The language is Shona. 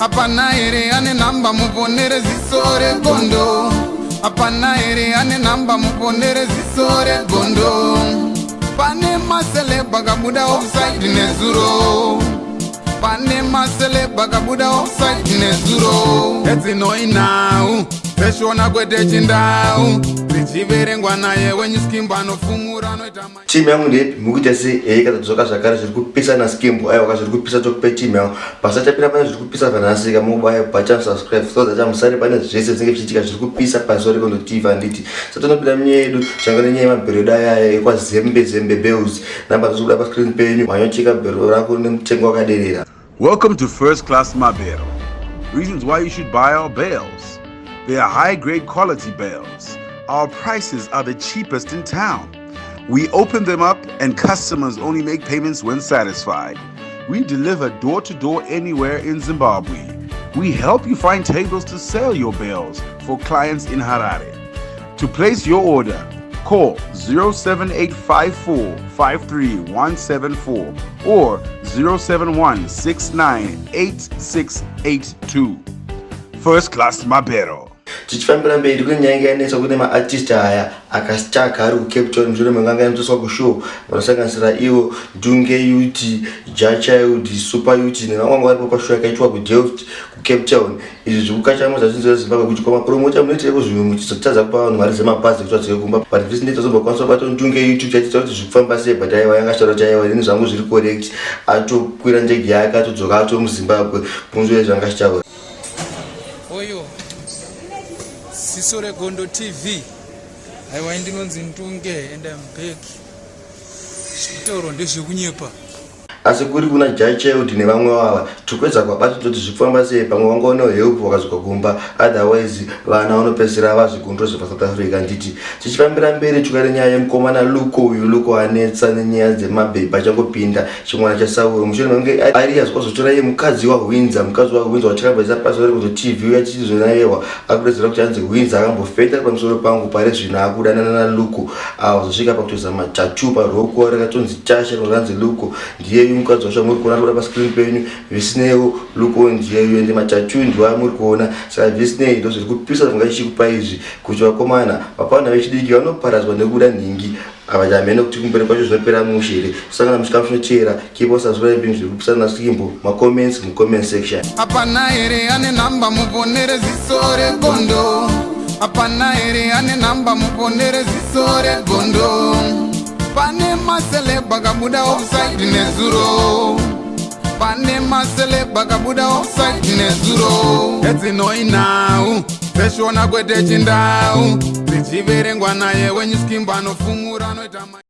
Hapana here ane nhamba muponere ziso regondo? Hapana here ane nhamba muponere ziso regondo? Pane maceleb akabuda offside nezuro. Pane maceleb akabuda offside nezuro. Edzinoi nhau dzeshona kwete chindau dzichiverengwa naye wenyuskimbo anofumura anoita. Timu yangu ndeipi? Mukuita sei? Ei, katadzoka zvakare zviri kupisa naSkimbo. Aiwa, zviri kupisa tokupe timu yangu. Pasachapira pane zviri kupisa vanhasika mubaya button subscribe so that musare pane zvese zvinenge zvichiitika zviri kupisa pazuva rekondo TV handiti. Satonopinda munyaya yedu changa nenyaya yemabhero edu ayaya ekwaZembe Zembe Bells. Namba dziri kubuda pascreen penyu, manyocheka bhero rako nemutengo wakaderera. Welcome to First Class Mabero. Reasons why you should buy our bales. They are high grade quality bales. Our prices are the cheapest in town. We open them up and customers only make payments when satisfied. We deliver door to door anywhere in Zimbabwe. We help you find tables to sell your bales for clients in Harare. To place your order, call 07854 53174 or 071 698682. First Class Mabero. Tichifambira mberi, kune nyaya yanetsa kune maartist aya akastaka ari kuCape Town mushure mekanga yanotoswa kushow, vanosanganisira ivo Ndunge Yut, Jachild, Super Yut nevamwe vanga varipo pashow yakaitwa kuDelft, kuCape Town. Izvi zvikukachamudza zvinhu zveZimbabwe kuti kwamapromota munoitireko zvinhu muchizotadza kupa vanhu mari dzemabhazi ekuti vadzoke kumba. But recently tazombokwanisa kubata Ndunge Yut, chaitita kuti zvikufamba sei, but aiwa, yanga achitaura kuti aiwa, ini zvangu zviri correct. Atokwira ndege yake, atodzoka ato muZimbabwe. Munzwe zvanga achitaura. Oyo Siso Regondo TV. Aiwa, ndinonzi Ndunge and I'm back. Zvitauro ndezvekunyepa. Asi kuri kuna Jachild nevamwe vava, tikuedza kuvabata kuti zvikufamba sei. Pamwe vangaonewo help vakadzoka kumba, otherwise vana vanopedzisira vazvigunduro zvepaSouth Africa. Nditi tichifambira mberi, tukare nyaya yemukomana Luko. Uyu Luko anetsa nenyaya dzemabhebhi achangopinda chimwana chaSauro mushure mekunge ari azvikazotora iye mukadzi waHwinza. Mukadzi waHwinza wachakabvaisa pasi vari kuzo TV uya chichizonayewa akudedzera kuti anzi Hwinza akambofenda pamusoro pangu, pari zvino akudanana naLuko. Azosvika pakutoisa matattoo paruoko rakatonzi Tasha, rinonzi Luko. Ndiyeyu mukadzi wacho muri kuona kuda pascreen penyu. Visineiwo, Luko ndiyeyu, ende matattoo ndiwo amuri kuona. Saka visinei, ndo zviri kupisa zvinga chichikupa izvi kuti vakomana vapana vechidiki vanoparadzwa nekuda nhingi avachamene kuti kumberi kwacho zvinopera mushe here. Sangana muchikamu chinoteera. Keep on subscribing, zviri kupisa naSkimbo. Macomments mucomment section. Hapana here ane nhamba muponere ziso regondo? Hapana here ane nhamba muponere ziso regondo? Pane maceleb akabuda offside nezuro. Pane maceleb akabuda offside nezuro. Edzinoi nhau dzeshona kwete chindau dzichiverengwa naye wenyuskimbo anofumura anoita.